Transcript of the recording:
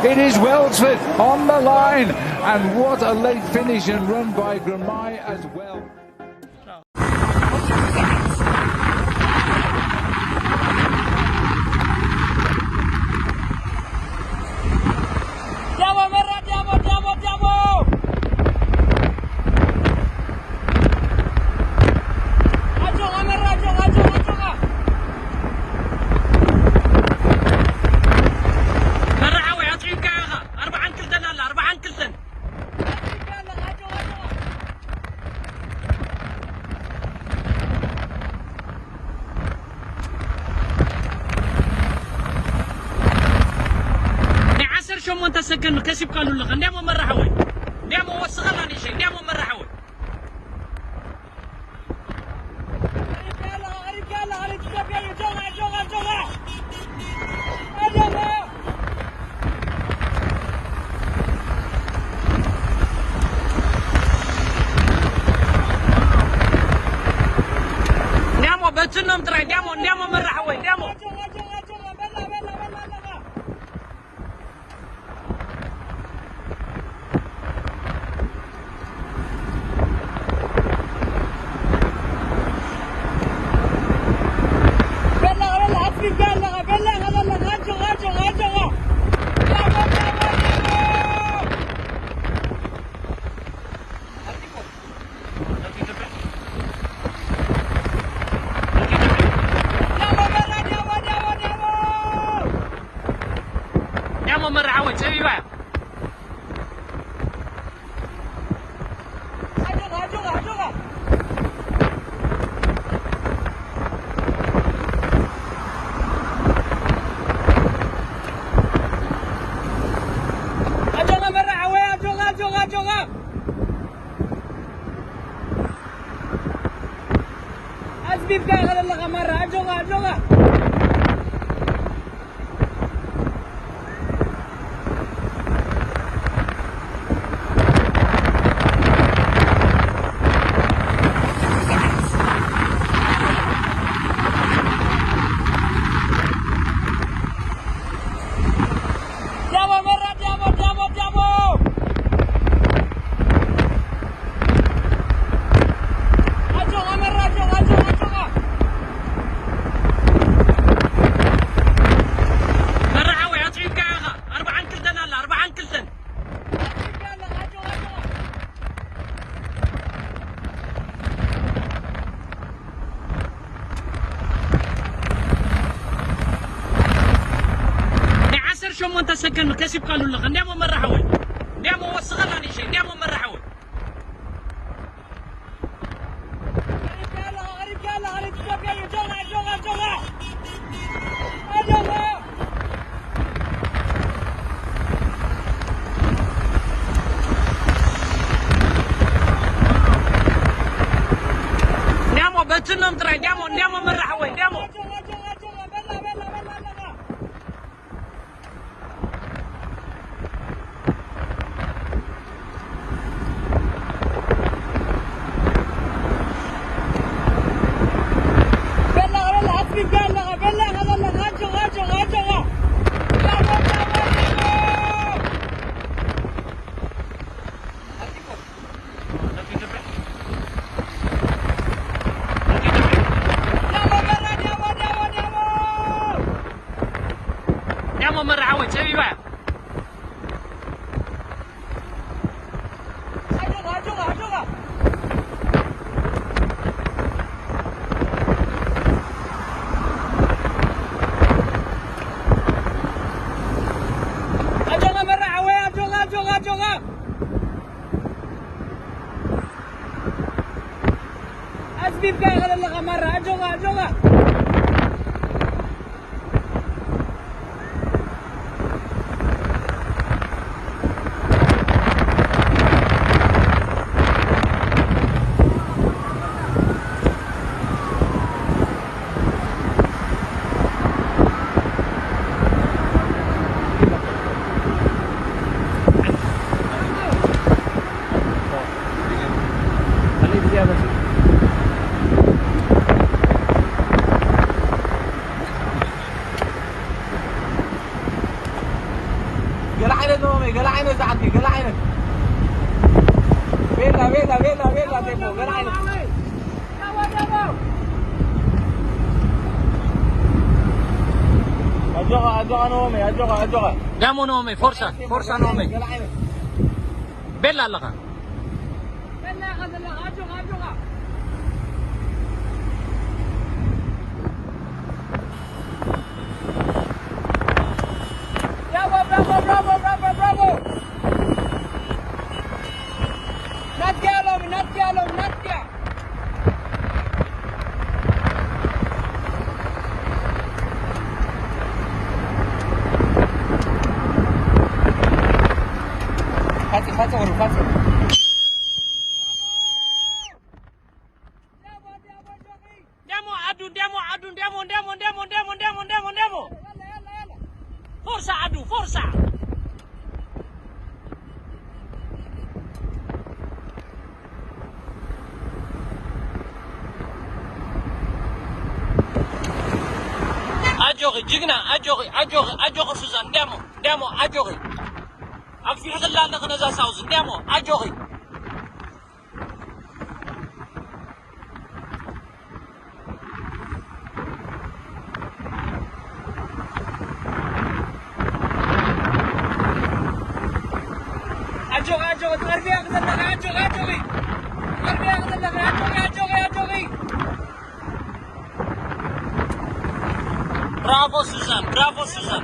It is Wellsford on the line, and what a late finish and run by Gramai as well. ናይ ዓሰርተ ሸሞንተ ሰከንድ ከሲብካሉ ኣለኻ። እንዲያሞ መራሓወይ፣ እንዲያሞ ወስኸላ ንእሸይ፣ እንዲያሞ መራሓወይ። እንዲያሞ በትኖም ጥራይ፣ እንዲያሞ፣ እንዲያሞ መራሓወይ፣ እንዲያሞ። ዳሞ መርዓወ ጸቢባ እያ። ኣጆኻ መርዓወ፣ ኣጆኻ፣ ኣጆኻ፣ ኣጆኻ። ኣዝቢብካ ኢኻ ዘለኻ ማራ፣ ኣጆኻ፣ ኣጆኻ። ዳሞ መራ፣ ዳሞ፣ ዳሞ፣ ዳሞ። ኣጆኻ መራ፣ ኣጆኻ፣ ኣጆኻ፣ ኣጆኻ። መራ ሓወይ፣ ኣጽቢብካዮ ኢኻ። ኣርብዓን ክልተን ኣላ፣ ኣርብዓን ክልተን። ኣጽቢብካዮ ኣለኻ፣ ኣጆኻ፣ ኣጆኻ። ናይ ዓሰርተ ሸሞንተ ሰከንድ ከሲብካሉ ኣለኻ። እንዲያሞ መራ ሓወይ። እንዲያሞ ወስኸላ ንእሸይ። እንዲያሞ መራ ሓወይ። እንዲያሞ በትኖም ጥራይ። እንዲያሞ፣ እንዲያሞ መራ ሓወይ። እንዲያሞ። ዳሞ መርዓወይ ጸቢባ እያ። ኣጆኻ፣ ኣጆኻ፣ ኣጆኻ። ኣጆኻ መርዓወይ፣ ኣጆኻ፣ ኣጆኻ፣ ኣጆኻ። ኣጽቢብካ ኢኻ ዘለኻ ማራ፣ ኣጆኻ፣ ኣጆኻ። ገለ ዓይነት ዝዓዲ፣ ገለ ዓይነት። ቤላ፣ ቤላ፣ ቤላ፣ ቤላ፣ ቴቦ፣ ገለ ዓይነት። ኣጆኻ፣ ኣጆኻ፣ ነኦሚ፣ ኣጆኻ፣ ኣጆኻ። ዳሞ ነኦሚ፣ ፎርሳ፣ ፎርሳ ነኦሚ። ገለ ዓይነት። ቤላ ኣለኻ። Bravo, bravo, bravo, bravo, bravo. Nadia, Lomi, Nadia, Lomi, Nadia. Faci, faci, oro, faci. Andiamo, Adu, andiamo, Adu, andiamo, andiamo, andiamo, andiamo, andiamo, andiamo, andiamo. Forza, Adu, forza. ኣጆኺ ጅግና፣ ኣጆኺ፣ ኣጆኺ፣ ኣጆኺ ሱዛን፣ እንዲያሞ፣ እንዲያሞ፣ ኣጆኺ። ኣግፊሕኽላ ኣለኺ ነዛ ሳውዝ፣ እንዲያሞ፣ ኣጆኺ። ኣጆኺ፣ ኣጆኺ፣ ትቐርብያ ዘለኺ፣ ኣጆኺ፣ ኣጆኺ። ትቐርብያ ዘለኺ፣ ኣጆኺ፣ ኣጆኺ፣ ኣጆኺ። ብራቮ ሱዛን፣ ብራቮ ሱዛን።